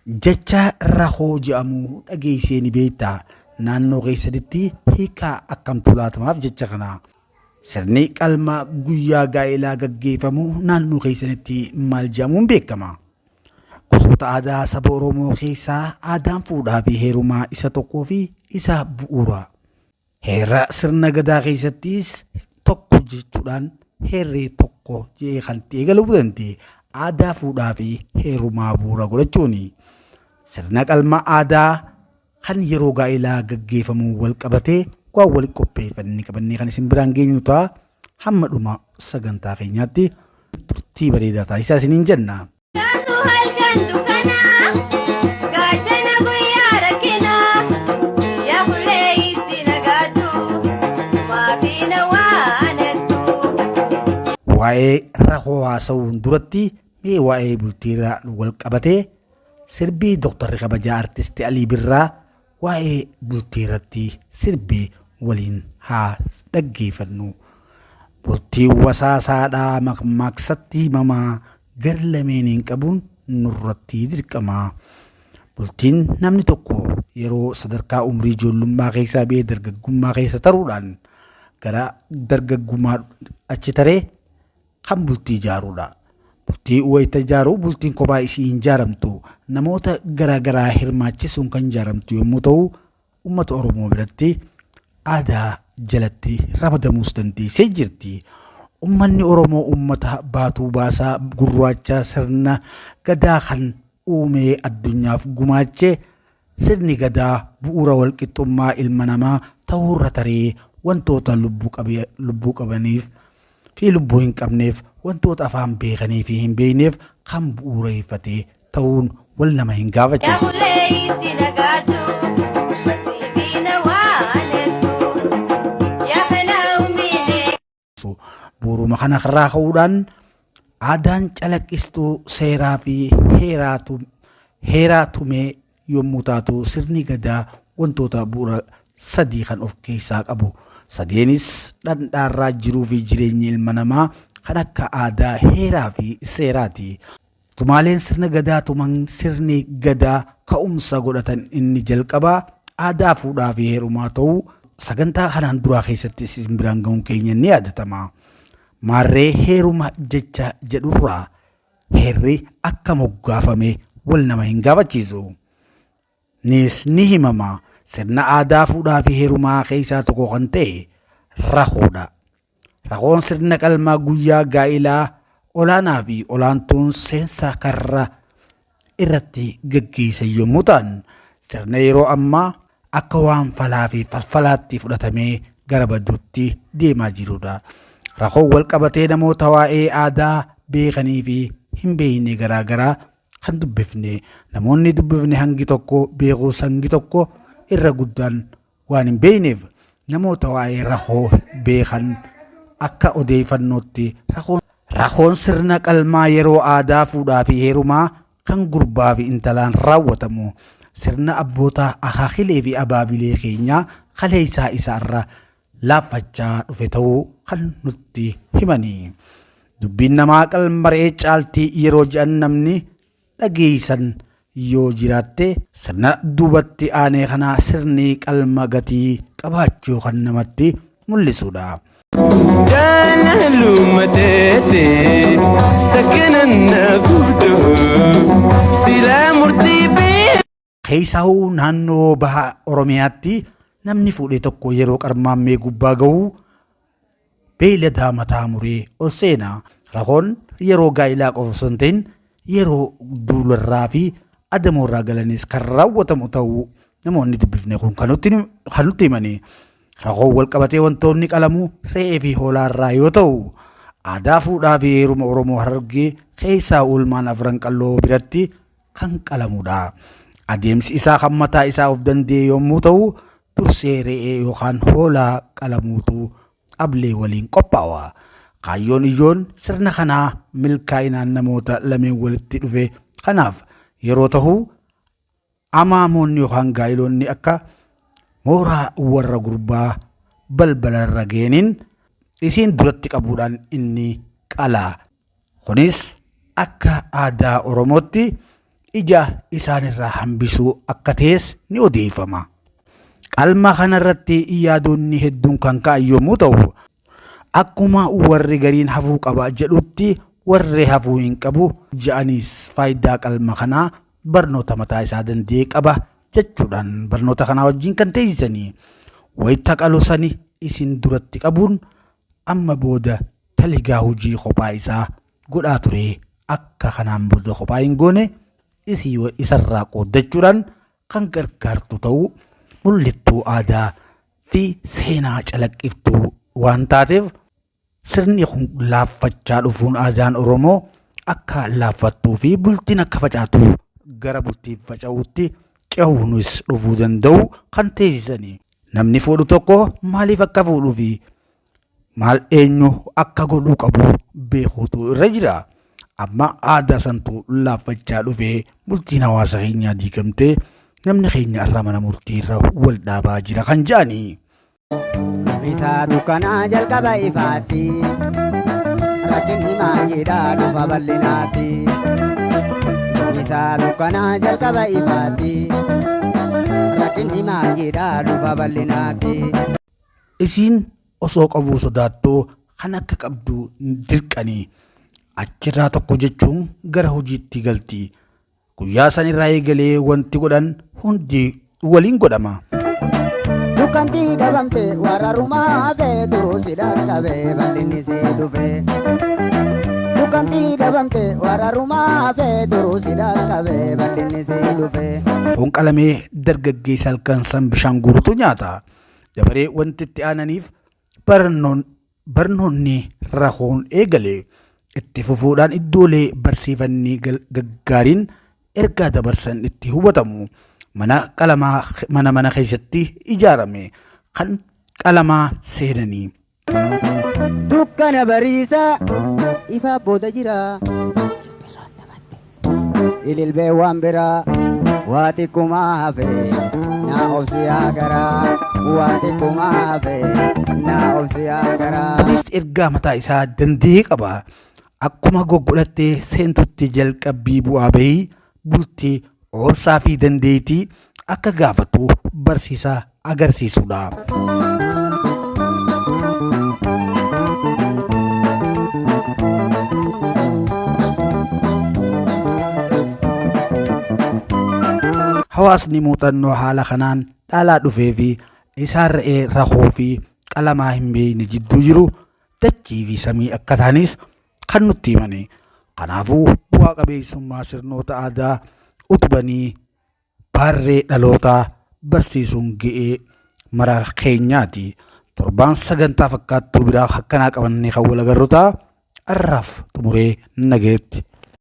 Jecha rahoo je'amu dhageessee ni beektaa? Naannoo keessanitti hiikaa akkamtu laatamaaf jecha kana? Sirni qalma guyyaa gaa'elaa gaggeeffamu naannoo keessanitti maal je'amuun beekama? Gosoota aadaa saba Oromoo keessaa aadaan fuudhaa fi heerumaa isa tokkoo fi isa bu'uura. Heera sirna gadaa keessattis tokko jechuudhaan heerri tokko jedhee kan itti eegaluu danda'e aadaa fuudhaa fi heerumaa bu'uura godhachuuni. Sirna qalma aadaa kan yeroo gaa'elaa gaggeeffamu wal qabatee waan wal qopheeffannee qabannee kan isin biraan geenyu ta'a. Hamma dhuma sagantaa keenyaatti turtii bareedaa taasisaa isiniin jenna. Gaatu halkan dukkanaa, gaachana guyyaa rakkinaa, yaa kullee itti nagaatu, sumaa fi na waanattu. Waa'ee rakoo haasa'uun duratti mee waa'ee bultiirraa wal qabatee sirbii Dooktarri Kabajaa Artisti Alii Birraa waa'ee bultii irratti sirbe waliin haa dhaggeeffannu. Bultiin wasaasaadhaa makmaaksatti himamaa gar lameeniin qabuun nurratti dirqama. Bultiin namni tokko yeroo sadarkaa umrii ijoollummaa keessaa ba'ee dargaggummaa keessa taruudhaan gara dargaggummaa achi taree kan bultii ijaaruudha. Bultii wayita ijaaru bultiin kophaa isii hin ijaaramtu. Namoota garaa garaa hirmaachisuun kan ijaaramtu yommuu ta'u, uummata Oromoo biratti aadaa jalatti ramadamuus dandeessee jirti. Uummanni Oromoo uummata baatuu baasaa gurraacha sirna gadaa kan uumee addunyaaf gumaache sirni gadaa bu'uura walqixxummaa ilma namaa ta'uurra taree wantoota lubbuu qabaniif fi lubbuu hin qabneef wantoota afaan beekanii fi hin beekneef kan bu'uureeffate ta'uun wal nama hin gaafachiisu. Yaa kullee itti nagaatu, masii fi na waanattu, yaa kanaa umiilee. Bu'uuruma kana irraa ka'uudhaan aadaan calaqqistuu seeraa fi heeraa tumee yommuu taatu sirni gadaa wantoota bu'uura sadii kan of keessaa qabu. Sadeenis dhandhaarraa jiruu fi jireenya ilma namaa kan akka aadaa, heeraa fi seeraati. Tumaaleen sirna gadaa tuman sirni gadaa ka'umsa godhatan inni jalqabaa aadaa fuudhaa fi heerumaa ta'uu sagantaa kanaan duraa keessatti isin biraan ga'uun keenya ni yaadatama. Maarree heeruma jecha jedhurraa heerri akka moggaafame wal nama hin gaafachiisu. Nis ni himama. Sirna aadaa fuudhaa fi heerumaa keessaa tokko kan ta'e rakoodha. Rakoon sirna qalmaa guyyaa gaa'ilaa olaanaa fi olaantuun seensa karra irratti gaggeessan yommuu ta'an sirna yeroo ammaa akka waan falaa fi falfalaatti fudhatamee gara baduutti deemaa jirudha. Rakoon wal qabatee namoota waa'ee aadaa beekanii fi hin beekne garaa garaa kan dubbifne namoonni dubbifne hangi tokko beekuus hangi tokko irra guddaan waan hin beekneef namoota waa'ee rakoo beekan akka odeeffannootti rakoon sirna qalmaa yeroo aadaa fuudhaa fi heerumaa kan gurbaa fi intalaan raawwatamu sirna abboota akaakilee fi abaabilee keenyaa kaleessaa isaarra laaffachaa dhufe ta'uu kan nutti himanii. Dubbiin namaa qalma re'ee caaltii yeroo jedhan namni dhageessan yoo jiraatte sirna duubatti aanee kana sirni qalma gatii qabaachuu kan namatti mul'isudha. Jaalaluma teete takkanan na gubdu silaa murtii bee. Keessaahuu naannoo baha Oromiyaatti namni fuudhe tokko yeroo qarmaammee gubbaa gahu beeyladaa mataa muree ol seena. Rakoon yeroo gaa'ilaa qofa osoo hin ta'in yeroo duularraa fi adamoorraa galanis kan raawwatamu ta'uu namoonni dubbifne kun kan nutti himani. Rakoon wal qabatee wantoonni qalamu re'ee fi hoolaarraa yoo ta'u aadaa fuudhaa fi heeruma Oromoo Harargee keessaa oolmaan afran qalloo biratti kan qalamudha. Adeemsi isaa kan mataa isaa of danda'e yommuu ta'u, dursee re'ee yookaan hoolaa qalamuutu ablee waliin qophaawa. Kaayyoon ijoon sirna kanaa milkaa'inaan namoota lameen walitti dhufe kanaaf yeroo ta'u, amaamoonni yookaan gaa'iloonni akka mooraa warra gurbaa balbalarra ga'aniin isiin duratti qabuudhaan inni qala. Kunis akka aadaa Oromootti ija isaanirraa hambisuu akka ta'es ni odeeffama. Qalma kanarratti yaadonni hedduun kan ka'an yommuu ta'u, akkuma warri gariin hafuu qaba jedhutti warri hafuu hin qabu ja'anis faayidaa qalma kanaa barnoota mataa isaa danda'e qaba jechuudhaan barnoota kanaa wajjin kan teessisanii wayita qalu sani isin duratti qabuun amma booda taligaa hojii kophaa isaa godhaa ture akka kanaan booda kophaa hin goone isii isarraa qooddachuudhaan kan gargaartu ta'uu mul'ittuu aadaa fi seenaa calaqqiftuu waan taateef sirni kun laaffachaa dhufuun aadaan Oromoo akka laaffattuu fi bultiin akka facaatu gara bultiin faca'uutti cehuunis dhufuu danda'u kan teessisani. Namni fuudhu tokko maaliif akka fuudhuu fi maal eenyu akka godhuu qabu beekuutu irra jira. Amma aadaa santu laaffachaa dhufee bultiin hawaasa keenyaa diigamtee namni keenya irra mana murtii irra wal dhaabaa jira kan jedhani. Isaa dukkanaa jalqaba ifaatti. Rakkinni maayidhaa dhufa bal'inaatti. Isaa dukkanaa jalqaba ifaatti. Rakkinni maayidhaa dhufa bal'inaatti. Isiin osoo qabuu sodaattuu kan akka qabdu dirqanii achirraa tokko jechuun gara hojiitti galti. Guyyaa san irraa eegalee wanti godhan hundi waliin godhama. Dukkantii dhabamte warra rumaa hafee turuu si dhaqqabee bal'inni si dhufe. Dukkantii dhabamte warra rumaa hafee turuu si dhaqqabee bal'inni si dhufe. Foon qalamee dargaggeessa halkan san bishaan guurutu nyaata. Dabaree wanti itti aananiif barnoon barnoonni rakoon eegale. Itti fufuudhaan iddoolee barsiifanni gaggaariin ergaa dabarsan itti hubatamu. Mana qalamaa mana mana keessatti ijaarame kan qalamaa seenanii. Dukkana bariisaa ifa booda jira. Shimbirroon taphatte. Ililbee waan biraa waa xiqqumaa hafe naa obsi yaa garaa waa xiqqumaa hafe naa obsi yaa garaa. Kunis ergaa mataa isaa danda'e qaba. Akkuma goggodhattee seentutti jalqabbii bu'aa bahii bultii obsaa fi dandeettii akka gaafatu barsiisa agarsiisudha. Hawaasni muuxannoo haala kanaan dhaalaa dhufee fi isaan re'ee rakoo fi qalamaa hin beekne jidduu jiru dachii fi samii akka ta'anis kan nutti himani. Kanaafuu bu'aa qabeessummaa sirnoota aadaa utubanii baarree dhalootaa barsiisuun ga'ee mara keenyaati. Torbaan sagantaa fakkaattuu biraa akkanaa qabannee kan wal agarru ta'a. Har'aaf xumuree nagayetti.